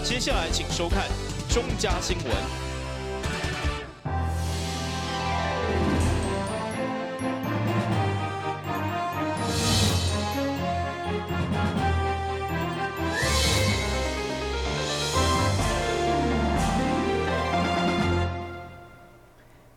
接下來請收看中嘉新聞。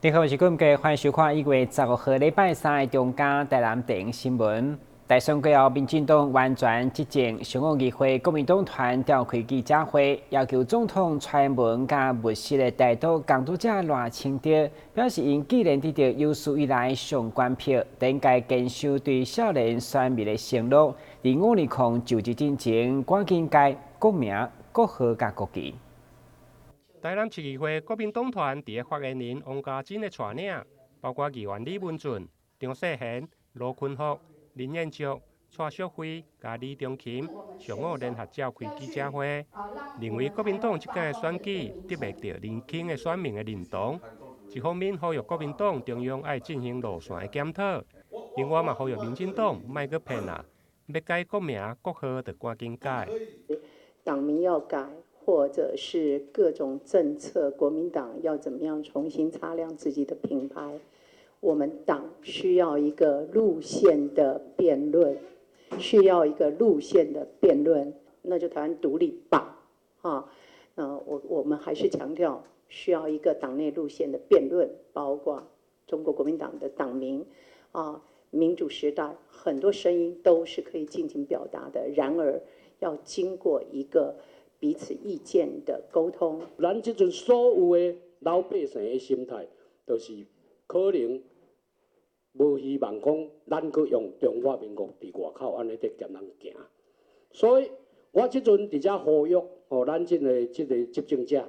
你好，我是郭家，歡迎收看1月15號禮拜三的中嘉台南電影新聞。大選過後，民進黨完全執政，上午議會國民黨團召開記者會，要求總統蔡英文佮務實的台獨工作者賴清德，表示𪜶既然得著有史以來上懸票，應該堅守對少年選民的承諾，佇520就職進前，趕緊改國名、國號佮國旗。台南市議會國民黨團佇咧發言人王家珍的帶領，包括議員李文俊、張世賢、羅坤福、林彥卓、蔡淑慧佮李中琴上午聯合召開記者會，認為國民黨這屆選舉得袂著年輕的選民的認同，一方面呼籲國民黨中央愛進行路線的檢討，另外嘛呼籲民進黨莫閣騙啦，欲改國名國號就趕緊改。黨名要改，或者是各種政策，國民黨要怎麼樣重新擦亮自己的品牌？我們黨需要一個路線的辯論，需要一個路線的辯論，那就台灣獨立吧，啊，那我們還是強調需要一個黨內路線的辯論，包括中國國民黨的黨名，啊，民主時代很多聲音都是可以盡情表達的，然而要經過一個彼此意見的溝通。咱這陣所有的老百姓的心態，就是可能無希望講，咱閣用中華民國佇外口按呢佇共人行。所以我這陣佇遮呼籲，吼，咱這個執政者，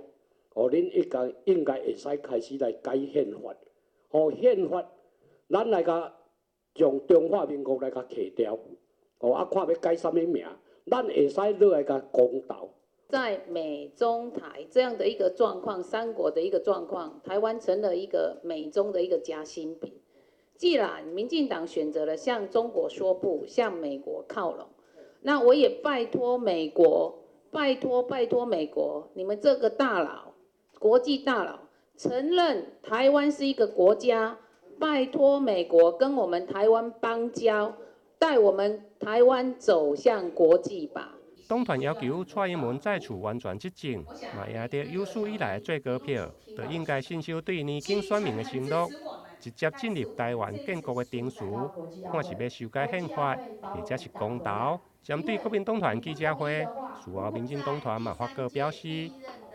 吼，恁應該會使開始來改憲法，吼，憲法，咱來共將中華民國來共去掉，吼，啊，看欲改啥物名，咱會使落來共公投。在美中台這樣的一個狀況，三國的一個狀況，台灣成了一個美中的一個夾心餅。既然民進黨選擇了向中國說不，向美國靠攏，那我也拜託美國，拜託拜託美國，你們這個大佬，國際大佬，承認台灣是一個國家，拜託美國跟我們台灣邦交，帶我們台灣走向國際吧。黨團要求蔡英文再次完全執政，嘛贏得有史以來的最高票，就應該信守對年輕選民的承諾，直接進入台灣建國的程序，看是欲修改憲法，或者是公投。針對國民黨團記者會，事後民進黨團嘛發稿表示，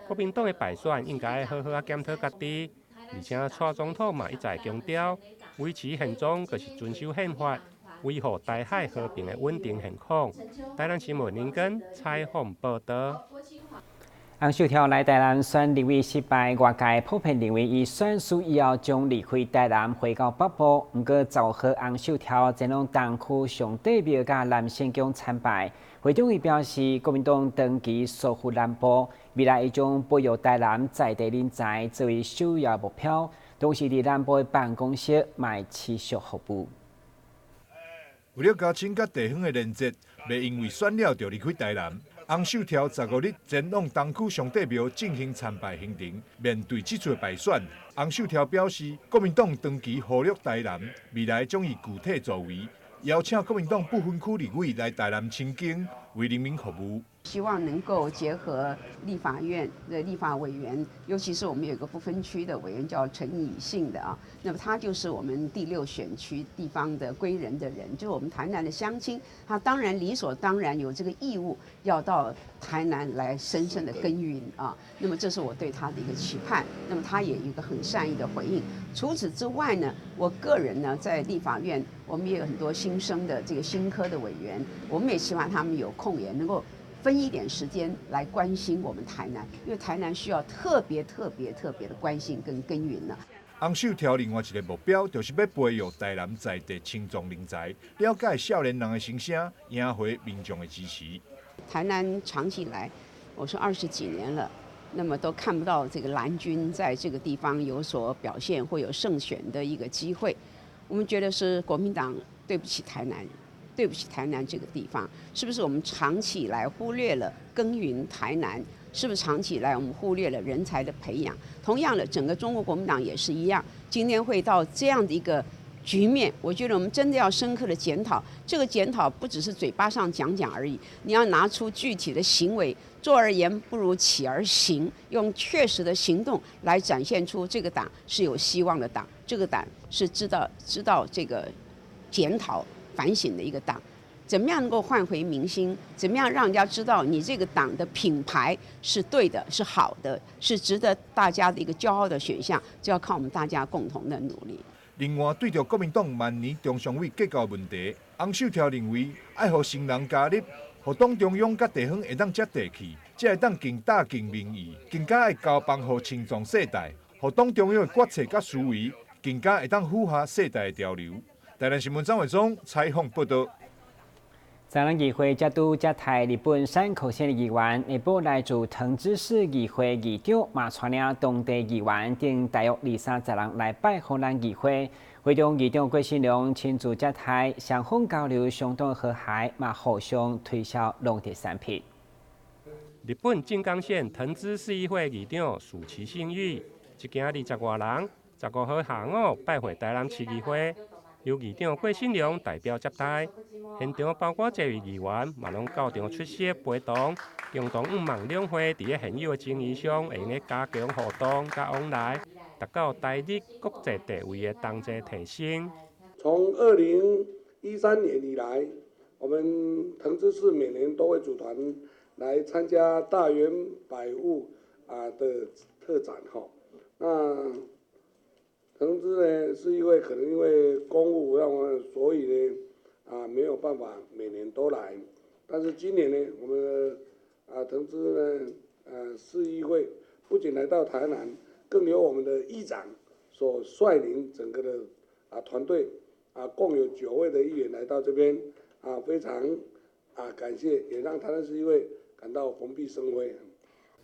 國民黨的敗選應該好好仔檢討家己，而且蔡總統嘛一再強調，維持現狀就是遵守憲法。維護台海和平的穩定現況。台南新聞林根採訪報導。洪秀柱來台南選立委失敗，外界普遍認為伊選輸以後將離開台南回到北部。毋過15號洪秀柱前往東區上帝廟佮南仙宮參拜，會中伊表示，國民黨長期疏忽南部，未來伊將培育台南在地人才作為首要目標，同時佇南部的辦公室嘛會持續服務。為了加深佮地方的連結，袂因為選了就離開台南。洪秀柱15日前往東區上帝廟進行參拜行程。面對這次敗選，洪秀柱表示，國民黨長期忽略台南，未來將以具體作為，邀請國民黨不分區立委來台南親近，為人民服務。希望能夠結合立法院的立法委員，尤其是我們有一個不分區的委員叫陳以信的啊，那麼他就是我們第六選區地方的歸仁的人，就是我們台南的鄉親，他當然理所當然有這個義務要到台南來深深的耕耘啊。那麼這是我對他的一個期盼，那麼他也有一個很善意的回應。除此之外呢，我個人呢在立法院，我們也有很多新生的這個新科的委員，我們也希望他們有空也能夠分一點時間來關心我們台南，因為台南需要特別特別特別的關心跟耕耘呢。洪秀柱另外一個目標，就是欲培育台南在地青壯人才，了解少年人的心聲，贏回民眾的支持。台南長期以來，我說20幾年了，那麼都看不到這個藍軍在這個地方有所表現或有勝選的一個機會。我們覺得是國民黨對不起台南。對不起，台南這個地方，是不是我們長期以來忽略了耕耘台南？是不是長期以來我們忽略了人才的培養？同樣的，整個中國國民黨也是一樣，今天會到這樣的一個局面，我覺得我們真的要深刻的檢討。這個檢討不只是嘴巴上講講而已，你要拿出具體的行為。坐而言不如起而行，用確實的行動來展現出這個黨是有希望的黨，這個黨是知道這個檢討反省的一個黨。怎麼樣能夠喚回民心？怎麼樣讓人家知道你這個黨的品牌是對的、是好的、是值得大家的一個驕傲的選項？就要靠我們大家共同的努力。另外，對著國民黨萬年中常委結構問題，洪秀柱認為愛予新人加入，予黨中央佮地方會當接地氣，才會當更貼近民意，更加會交棒予青壯世代，予黨中央的決策佮思維更加會當符合世代的潮流。台南新聞張偉忠採訪報道。在咱議會才拄接待日本山口縣的議員，下晡來自藤枝市議會議長，嘛帶領當地議員等大約二三十人來拜訪咱議會。會中議長郭信良親自接待，雙方交流相當和諧，嘛互相推銷農特產品。日本靜岡縣藤枝市議會議長鼠崎幸裕一行20外人，15號下午拜會台南市議會，由議長郭信良代表接待。現場包括這位議員嘛攏到場出席陪同，共同向望兩會佇咧現有的情誼上會用得加強互動佮往來，達到台日國際地位的同齊提升。從2013年以來，我們藤枝市每年都會組團來參加大圓百物的特展哈。那藤枝呢，是因為可能因為公務讓我，所以呢沒有辦法每年都來。但是今年呢，我們藤枝呢，市議會不僅來到台南，更由我們的議長所率領整個的團隊共有9位的議員來到這邊非常感謝，也讓台南市議會感到蓬蓽生輝。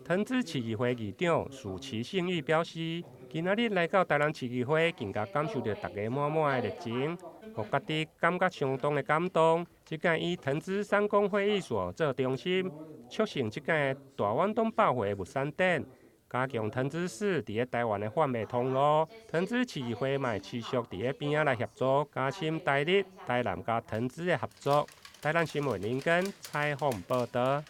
藤枝市議會議長鼠崎幸裕表示，今仔日來到台南市議會，更加感受著大家滿滿的熱情，予家己感覺相當的感動。這擺以藤枝商工會議所做中心，促成這擺大遠東百貨物產展，加強藤枝市佇咧台灣的販賣通路。藤枝市議會嘛會持續佇咧邊仔來協助，加深台日、台南佮藤枝的合作。台南新聞林根採訪報道。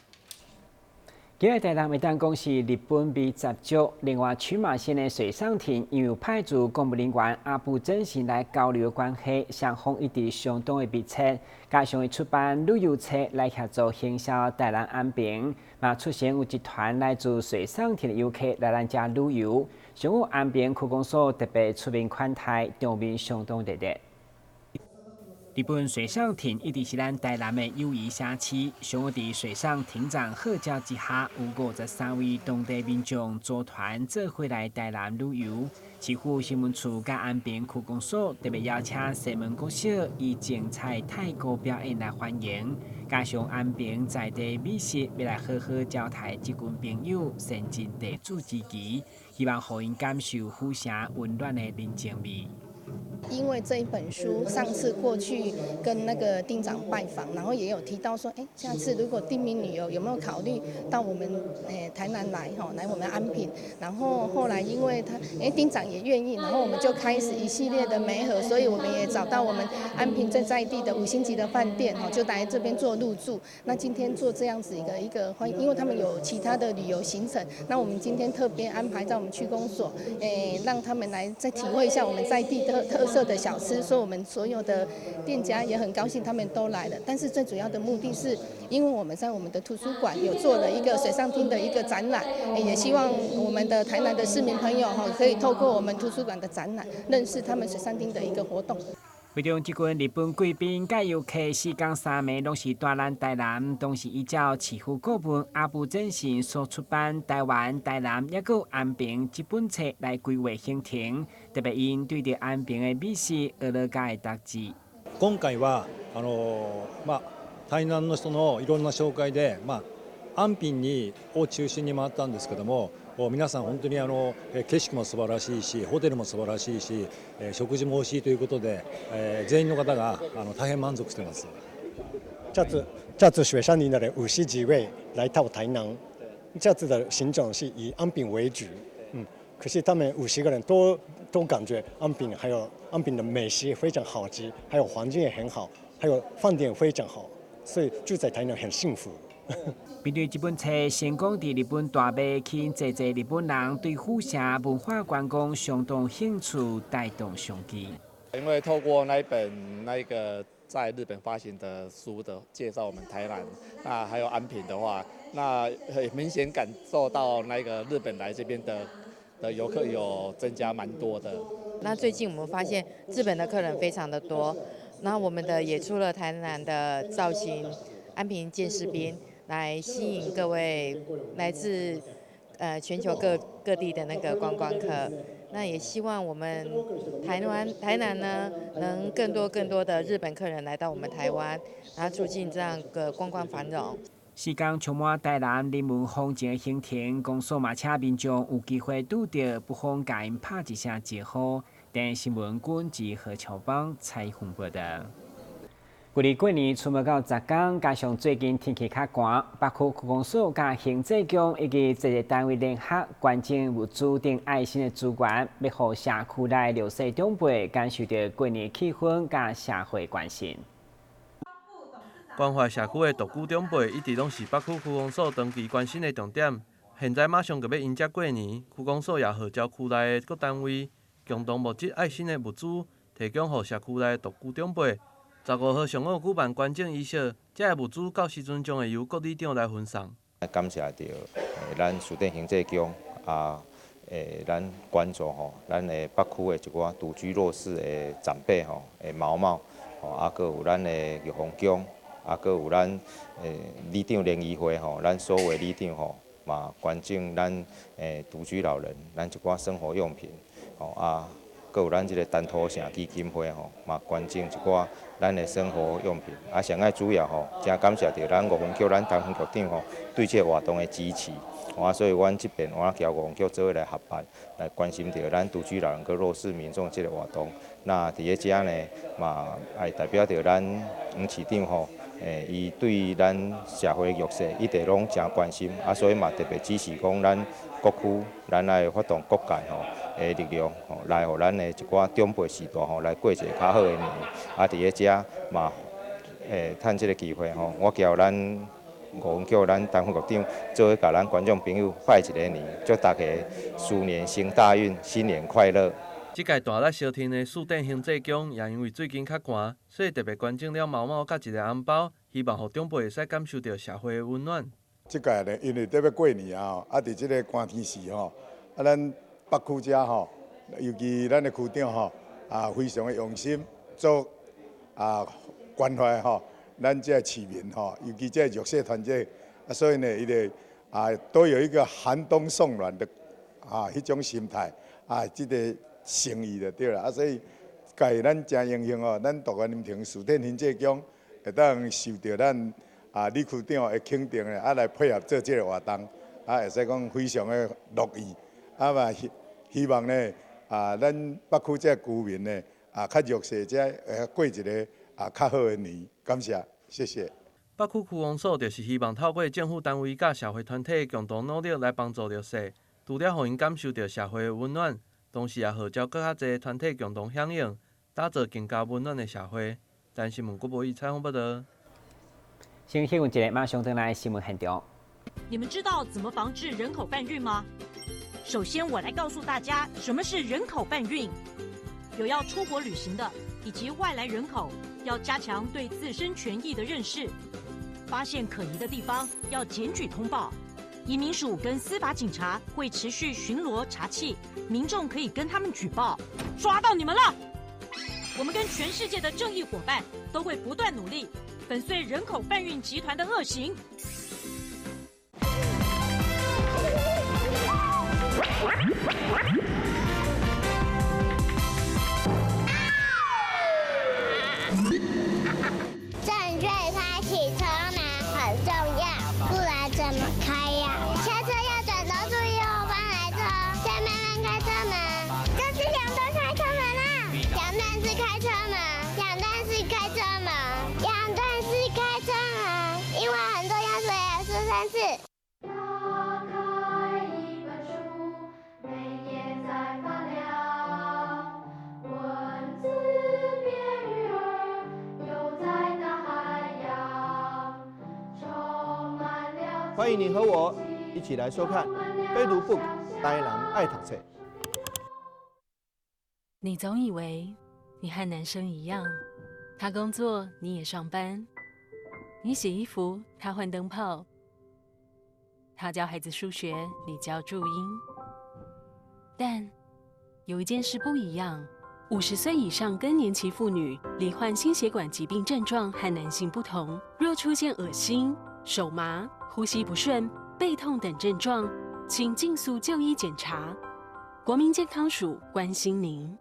今日台南會當講是日本味十足。另外，群馬縣的水上町因為派駐公務人員阿部真行來交流關係，雙方一直相當的密切。加上伊出版旅遊冊來協助行銷台南安平，嘛出現有一團來自水上町的遊客來咱遮旅遊。上午安平區公所特別出面款待，場面相當熱烈。日本水上町一直是咱台南的友誼城市。上午佇水上町長號召之下，有53位當地民眾組團做伙來台南旅遊。市府新聞處佮安平區公所特別邀請西門國小以精彩太鼓表演來歡迎，加上安平在地美食，欲來好好招待這群朋友，善盡地主之誼，希望予𪜶感受府城溫暖的人情味。因為這一本書，上次過去跟那個町長拜訪，然後也有提到說，哎，下次如果町民旅遊有沒有考慮到我們台南來，哈，來我們安平。然後後來因為他，哎，町長也願意，然後我們就開始一系列的媒合，所以我們也找到我們安平在在地的5星級的飯店，哈，就來這邊做入住。那今天做這樣子一個歡迎，因為他們有其他的旅遊行程，那我們今天特別安排在我們區公所，哎，讓他們來再體會一下我們在地的特色的小吃，所以我們所有的店家也很高興，他們都來了。但是最主要的目的是，因為我們在我們的圖書館有做了一個水上町的一個展覽，也希望我們的台南的市民朋友哈，可以透過我們圖書館的展覽，認識他們水上町的一個活動。會中這群日本貴賓佮遊客4工3暝攏是蹛咱台南，當時依照市府顧問阿部真信所出版《台灣、台南抑閣安平》這本冊來規劃行程，特別𪜶對著安平的美食學樂佮會讀字。今回はまあ台南の人のいろんな紹介で、まあ安平にを中心に回ったんですけども、皆さん本当に景色も素晴らしいし、ホテルも素晴らしいし、食事も美味しいということで、全員の方が大変満足しています。這次這次水上町的50幾位來到台南，這次的行程是以安平為主，可是他們50個人都感覺安平還有安平的美食非常好吃，還有環境也很好，還有飯店非常好，所以住在台南很幸福。面對這本冊成功佇日本大賣，吸引濟濟日本人對府城文化觀光相當興趣，帶動商機。因為透過那一本那個在日本發行的書的介紹，我們台南，那還有安平的話，那很明顯感受到那個日本來這邊的遊客有增加蠻多的。那最近我們發現日本的客人非常的多，那我們的也出了台南的造型安平劍士兵，來吸引各位來自全球各地的那個觀光客。那也希望我們台灣台南呢，能更多更多的日本客人來到我們台灣，然後促進這樣個觀光繁榮。時間充滿台南人文風情的行程，公所嘛請民眾有機會拄著，不妨共𪜶拍一聲招呼。電視新聞君及何巧邦採訪報道。距離過年賰無夠10天，加上最近天氣較寒，北區區公所佮行政局以及濟濟單位聯合捐贈物資等愛心的資源，欲予社區內弱勢長輩感受著過年氣氛佮社會關心。關懷社區的獨居長輩，一直攏是北區區公所長期關心的重點。現在馬上就欲迎接過年，區公所也號召區內的各單位共同募集愛心的物資，提供予社區內的獨居長輩。15號上午舉辦捐贈儀式，這个物資到時陣將會由各里長來分送。感謝著咱市政行政局啊，咱關注吼，咱的北區的一寡獨居弱勢的長輩吼，的毛毛吼，啊，閣有咱的玉鳳宮，啊，閣有咱里長聯誼會吼，咱所有里長吼嘛捐贈咱獨居老人，咱一寡生活用品吼啊。閣有咱這个丹土城基金會吼，嘛捐贈一寡咱的生活用品。啊，上愛主要吼，誠感謝著咱五分局咱陳分局長吼對這个活動的支持。啊，所以阮這邊我交五分局做伙來合辦，來關心著咱獨居老人佮弱勢民眾這个活動。那佇咧遮呢，嘛愛代表著咱黃市長吼，伊對咱社會弱勢一直攏誠關心，啊，所以嘛特別支持講咱各區，咱來發動各界吼的力量吼，來予咱的一寡長輩序大吼來過一个較好的年。啊，佇咧遮嘛，趁這个機會吼，我交咱五分局咱陳副局長做伙共咱觀眾朋友拜一个年，祝大家鼠年行大運，新年快樂。這屆大力相挺的市政行政局，也因為最近較寒，所以特別捐贈了毛毛佮一个紅包，希望予長輩會使感受著社會的溫暖。這屆呢，因為得欲過年啊，啊，佇這个寒天時吼，啊，咱北區遮吼，尤其咱的區長吼，啊，非常的用心做啊關懷吼，咱這市民吼，尤其這弱勢團體，啊，所以呢，伊就啊都有一個寒冬送暖的啊彼種心態啊，這个誠意就對啦，啊，所以屆咱誠榮幸哦，咱大安林亭市政行政局會當受著咱啊李區長的肯定咧，啊來配合做這个活動，啊會使講非常的樂意，啊嘛希望呢啊咱北區這居民呢啊較弱勢者會過一个啊較好的年，感謝，謝謝。北區區公所就是希望透過政府單位佮社會團體共同努力來幫助弱勢，除了予𪜶感受著社會的溫暖，同時也號召閣較濟團體共同響應，打造更加溫暖的社會。台新聞郭博義採訪報導。先新聞一下，馬上轉來新聞現場。你們知道怎麼防治人口販運嗎？首先，我來告訴大家什麼是人口販運。有要出國旅行的以及外來人口，要加強對自身權益的認識。發現可疑的地方要檢舉通報。移民署跟司法警察會持續巡邏查緝，民眾可以跟他們舉報。抓到你們了！我們跟全世界的正義夥伴都會不斷努力，粉碎人口販運集團的惡行。正確開啟車門很重要，不然怎麼開呀？下車要轉頭注意後方來車，再慢慢開車門。這是兩段開車門啦，兩段式開車門，兩段式開車門，兩段式開車門，因為很重要，所以要說三次。打開欢迎你和我一起来收看《非读 book 台南爱读册》。你总以为你和男生一样，他工作你也上班，你洗衣服他换灯泡，他教孩子数学你教注音。但有一件事不一样：50岁以上更年期妇女罹患心血管疾病症状和男性不同，若出现恶心、手麻、呼吸不顺、背痛等症状，请尽速就医检查。国民健康署关心您。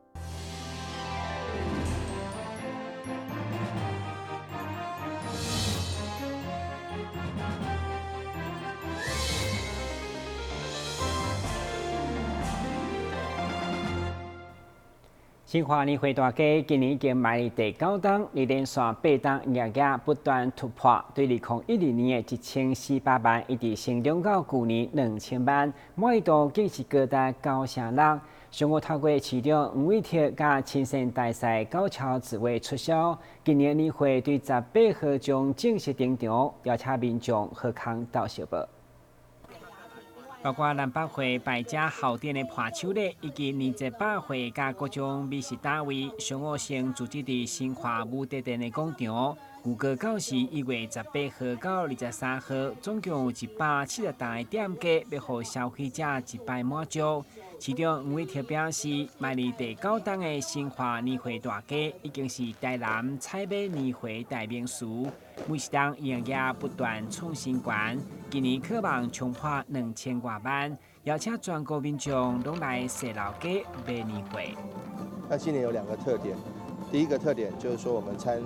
新化年货大街今年已经迈入第九冬，连续八冬营业额不断突破，对2012年的1400万，一直成长到旧年2000万，满意度更是高达9成6。上午透过市长黄伟哲佮亲善大使高桥智伟出席，今年年货对18号将正式登场，邀请民众好康斗相报。包括南北会败家后店的伴手礼，以及年节百货佮各种美食摊位，上午先组织伫新化武德殿的广场。预告到时1月18号到23号，总共有170档的店家，欲予消费者一摆满足。市长黄伟哲表示，迈入第九冬的新化年货大街，已经是台南采买年货代名词。每一冬营业额不断创新高，今年可望冲破2000外万，邀请全国民众拢来踅老街买年货。那今年有两个特点。第一个特点就是说，我们参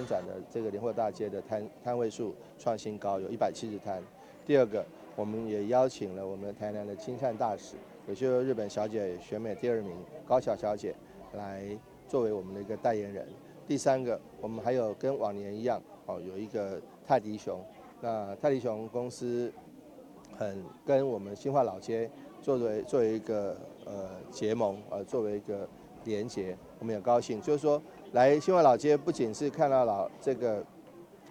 展的这个年货大街的摊位数创新高，有170摊。第二个，我们也邀请了我们台南的亲善大使，也就是日本小姐选美第二名高桥小姐，来作为我们的一个代言人。第三个，我们还有跟往年一样，哦，有一个泰迪熊。那泰迪熊公司很跟我们新化老街作为一个结盟，作为一个连结，我们也高兴，就是说，来新化老街不仅是看到这个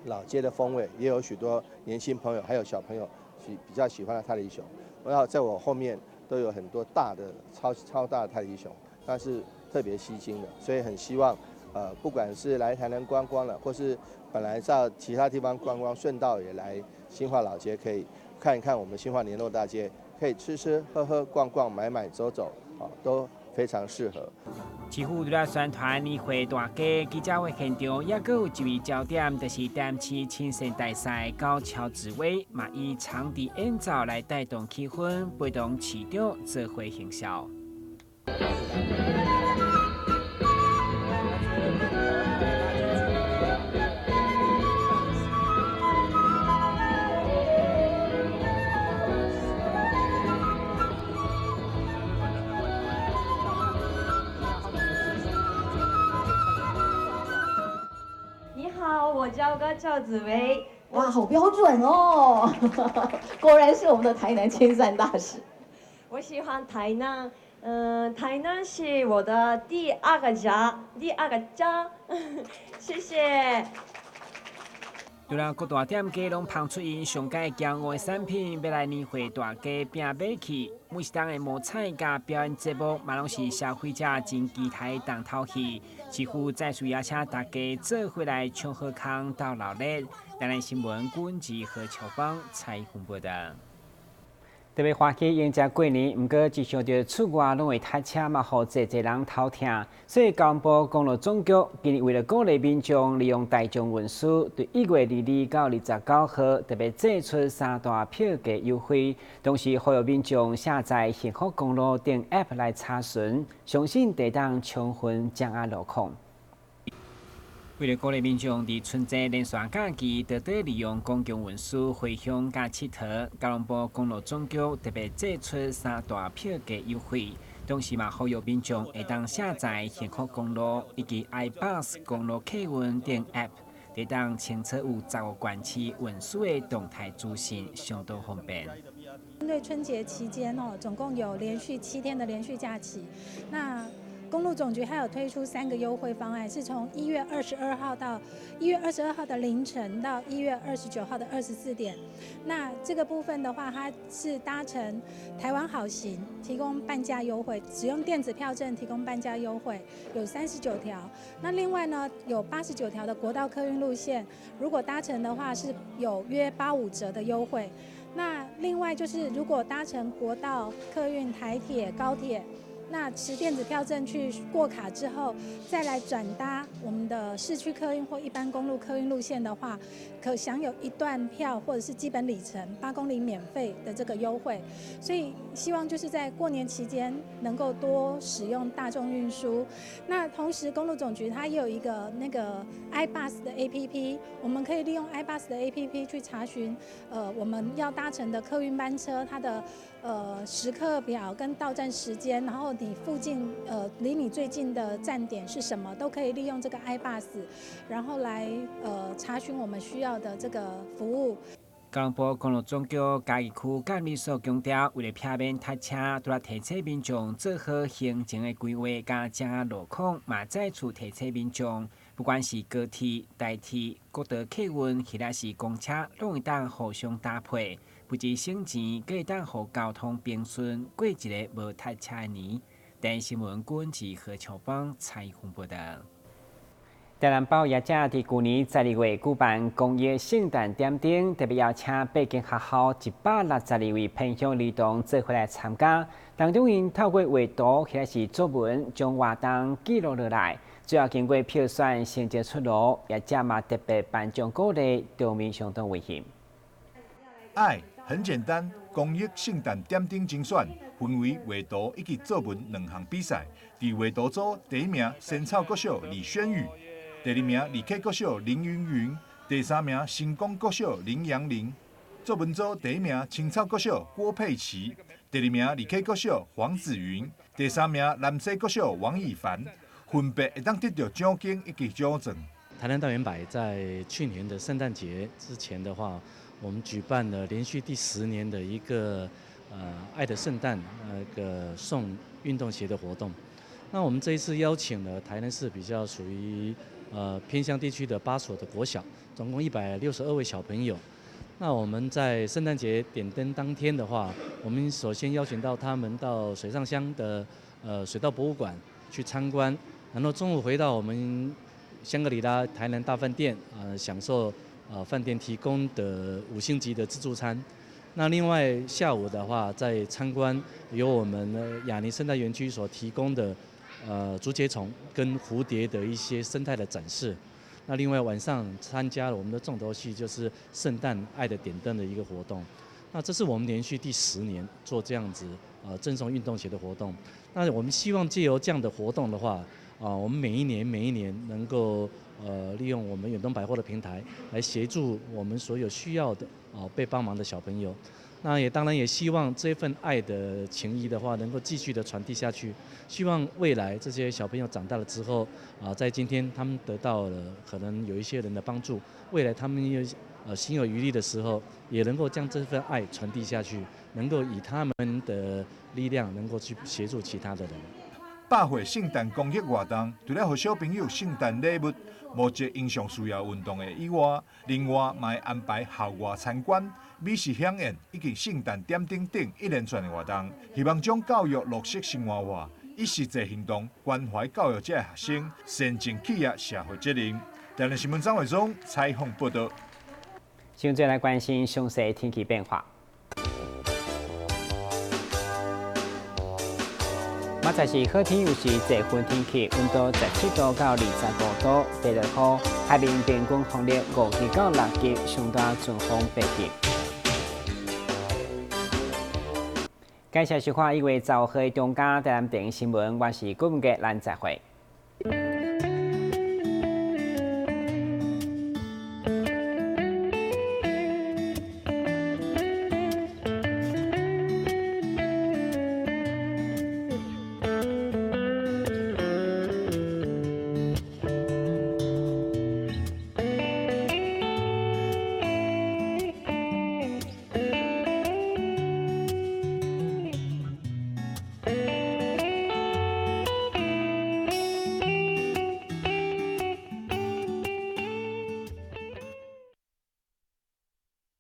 老街的风味，也有许多年轻朋友还有小朋友比较喜欢的泰迪熊。然后在我后面都有很多大的超超大的泰迪熊，那是特别吸睛的，所以很希望不管是来台南观光了，或是本来在其他地方观光，顺道也来新化老街，可以看一看我们新化年货大街，可以吃吃喝喝、逛逛、买买、走走，啊，都非常适合。市府除了宣传年货大街记者会现场，也阁有一位焦点，就是台南市亲善大使高桥智伟，嘛以长笛演奏来带动气氛，陪同市长做伙行销。你好，我叫高桥紫薇。哇，好标准哦！果然是我们的台南亲善大使。我喜欢台南，台南是我的第二个家，第二个家。谢谢。除了各大店家拢抛出𪜶上佳骄傲的产品，欲来年货大街拼买去。每一冬的摸彩佮表演节目，嘛拢是消费者真期待重头戏。市府再次邀请大家做伙来抢好康斗闹热。台南新闻君子何秋芳采访报道。特别欢喜迎接过年，毋过一想著出外拢会塞车嘛，予济济人头疼。所以交通部公路总局今年为了鼓励民众利用大众运输，对1月22到29号特别祭出三大票价优惠，同时呼吁民众下载幸福公路等 App 来查询，相信会当充分掌握路况。为了鼓励民众伫春节连续假期多多利用公共运输回乡佮𨑨迌，交通部公路总局特别祭出三大票价优惠，同时嘛呼吁民众会当下载幸福公路以及 iBus 公路客运等 App，会当清楚有15个县市运输的动态资讯，相当方便。针对春节期间哦，总共有连续7天的连续假期，那公路總局還有推出三個優惠方案，是從一月二十二號到1月22號的凌晨到1月29號的24點。那這個部分的話，它是搭乘台灣好行提供半價優惠，使用電子票證提供半價優惠，有39條。那另外呢，有89條的國道客運路線，如果搭乘的話是有約85折的優惠。那另外就是如果搭乘國道客運、台鐵、高鐵，那持電子票證去過卡之後，再來轉搭我們的市區客運或一般公路客運路線的話，可享有一段票或者是基本里程8公里免費的這個優惠。所以希望就是在過年期間能夠多使用大眾運輸。那同時公路總局它也有一個那個 iBus 的 APP，我們可以利用 iBus 的 APP 去查詢，我們要搭乘的客運班車它的時刻表跟到站時間，然後你附近離你最近的站點是什麼，都可以利用這個 iBus，然後來查詢我們需要的這個服務。交通部公路總局嘉義區監理所強調，為了避免塞車，除了提醒民眾做好行程的規劃，佮掌握路況，嘛再次提醒民眾，不管是高鐵、台鐵、國道客運，或者是公車，攏會當互相搭配，不只省錢，閣會當予交通平順，過一个無塞車的年。電視新聞軍是何秋邦採訪報道。台南百貨業者佇舊年12月舉辦公益聖誕點燈，特別邀請八間學校162位偏鄉兒童做伙來參加。當中𪜶透過畫圖或者是作文，將活動記錄落來。最後經過票選成績出爐，業者嘛特別頒獎鼓勵，場面相當溫馨。愛很簡單，公益聖誕點燈甄選分為畫圖以及作文兩項比賽。佇畫圖組第一名仙草國小李軒宇，第二名李克國小林雲雲，第三名成功國小林陽玲。作文組第一名青草國小郭佩琪，第二名李克國小黃子雲，第三名南西國小王以凡，分別會當得到獎金以及獎狀。台南大遠百在去年的聖誕節之前的話，我們舉辦了連續第10年的一個愛的聖誕那個送運動鞋的活動。那我們這一次邀請了台南市比較屬於偏鄉地區的八所的國小，總共162位小朋友。那我們在聖誕節點燈當天的話，我們首先邀請到他們到水上鄉的水稻博物館去參觀，然後中午回到我們香格里拉台南大飯店，享受飯店提供的五星級的自助餐。那另外下午的話，再參觀由我們雅尼生態園區所提供的竹節蟲跟蝴蝶的一些生態的展示。那另外晚上參加了我們的重頭戲，就是聖誕愛的點燈的一個活動。那這是我們連續第十年做這樣子贈送運動鞋的活動。那我們希望借由這樣的活動的話，啊，我們每一年每一年能夠利用我們遠東百貨的平台來協助我們所有需要的被幫忙的小朋友。那也當然也希望這份愛的情誼的話，能夠繼續的傳遞下去。希望未來這些小朋友長大了之後，啊，在今天他們得到了可能有一些人的幫助，未來他們有心有餘力的時候，也能夠將這份愛傳遞下去，能夠以他們的力量，能夠去協助其他的人。百貨聖誕公益活動，除了予小朋友聖誕禮物募集𪜶上需要運動鞋以外，另外嘛會安排校外參觀、美食饗宴以及聖誕點燈等一連串的活動，希望將教育落實生活化，以實際行動關懷教育這个學生，善盡企業社會責任。台南新聞張偉忠採訪報道。現在來關心詳細天氣變化。明仔載是好天，又是濟雲天氣，溫度17度到25度，白落雨，海面平均風力5級到6級，上大陣風8級。感謝收看1月15號的中嘉台南電視新聞，我是郭文傑，咱再會。